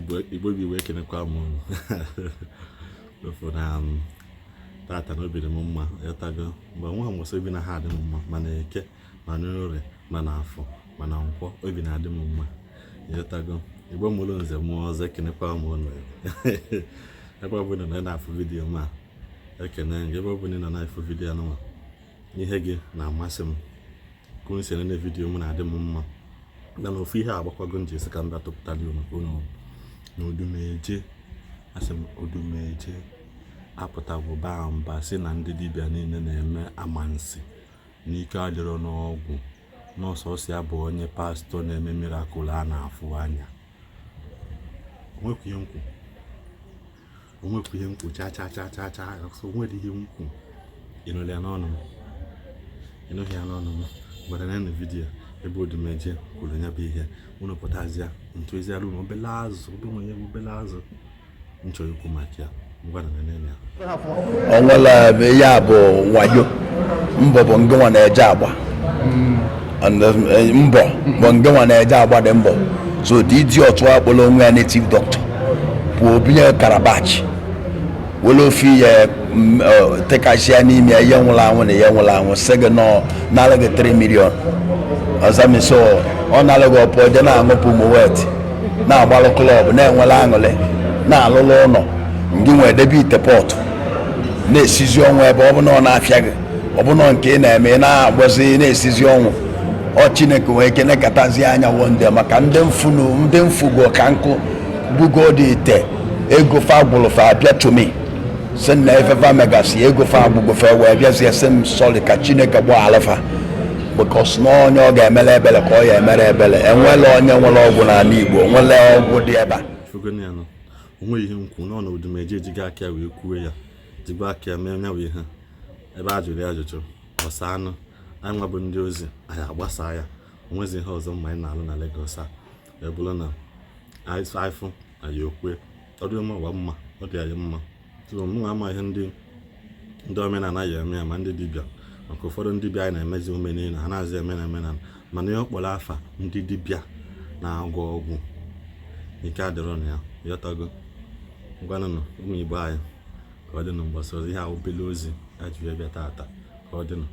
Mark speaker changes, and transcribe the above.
Speaker 1: Igbo bụ Igbo, ekenekwa m unu. Ofu na tata na obi dị m mma, ịghọtago? Mgbe nwa mbọsị obi na ha adị m mma, mana Eke, mana Orie, mana Afọ, mana Nkwọ, obi na-adị m mma, ịghọtago? Igbo mụrụ nze mụọ ọzọ, ekenekwa m unu. Ebe ọ bụla ị na-afụ video m a, ekene gị. Ebe ọ bụla ị nọ na-afụ video anụnwa, ihe gị na-amasị m, ka unu si enene video m na-adị m mma. Na na ofu ihe agbakwago m ji esi ka m bịa tụpụtara unu ka unu na Odumeje. Asị m Odumeje apụtagwo baa mba, sị na ndị dibịa niile na-eme amansi, n'ike adịrọ n'ọgwụ, n'ọsọsọ ya bụ onye pastọ na-eme miracle a na-afụ anya. Onwekwa ihe nkwu, onwekwa ihe nkwu, cha cha cha cha cha. Onwere ihe nkwu, ịnụrụ ya n'ọnụ m? Ịnụghị ya n'ọnụ m. Gwara na video ebe Odumeje kwuru ya bụ ihe, unu pụtazịa ntụeziara unu obele azụ, obere onye bụ obele azụ m chọrọ ikwu maka ya. Ngwa na nene ya.
Speaker 2: Onwere ya bụ wayo, mbọ bụ ngịnwa na-eje agba. And, mbọ bụ ngịnwa na-eje agba dị mbọ. So the idiot akpọrọ onwe ya native doctor bụ obinye calabash, were ofe ihe tekasịa n'ime ya, ihe nwụrụ anwụ na ihe nwụrụ anwụ, sị gị nọ nara gị 3 million. Ọzamiso ọ nara gị, ọpụọ je na-aṅụpụ moet, na-agbalụ club, na-enwere aṅụrị, na-alụlụ ụlọ. Ngị nwee debe ite pot na-esizi ọnwụ. Ebe ọ bụ na ọ na-afịa gị, ọ bụ na nke ị na-eme, ị na-agbọzi na-esizi ọnwụ. Ọ Chineke nwee ike nekatazi anya wonde maka ndị mfunu, ndị mfugo ka nkụ bugo dị ite ego fa gwụrụ, fa abịa to me, sị na efefa megasị ego fa agwụgo, fa wee bịazie sị m sorry, ka Chineke gbaghalụ fa, because na onye ọ ga-emere ebele ka ọ ya emere ebele. Enwela onye nwere ọgwụ n'ala Igbo, nwere ọgwụ dị ebe a.
Speaker 1: Ifugoni ya nọ, onweghị ihe nkwu nọ na Odumeje ejigo aka ya wee kwuo ya, jigbo aka ya mee ya wee ihe ebe a jụrụ ya ajụjụ ọsa anụ. Anyị nwa bụ ndị ozi, anyị agbasa ya. Onwezi ihe ọzọ mma anyị na-alụ na Lagos a ya bụrụ na anyị fụ anyị okwe, ọ dị mma ụwa mma, ọ dị anyị mma. So mụ ama ihe ndị omenala ya eme ya, ma ndị dibịa, maka ụfọdụ ndị dibịa anyị na-emezi omenala ha na-azị eme na omenala, mana ihe ọ kpọrọ afa ndị dibịa na-agwọ ọgwụ ike adịrọ na ya, ịghọtago? Ngwanụnụ, ụmụ Igbo anyị, ka ọ dịnụ mgbasa ozi. Ihe a obele ozi a ji wee bịa tata, ka ọ dịnụ.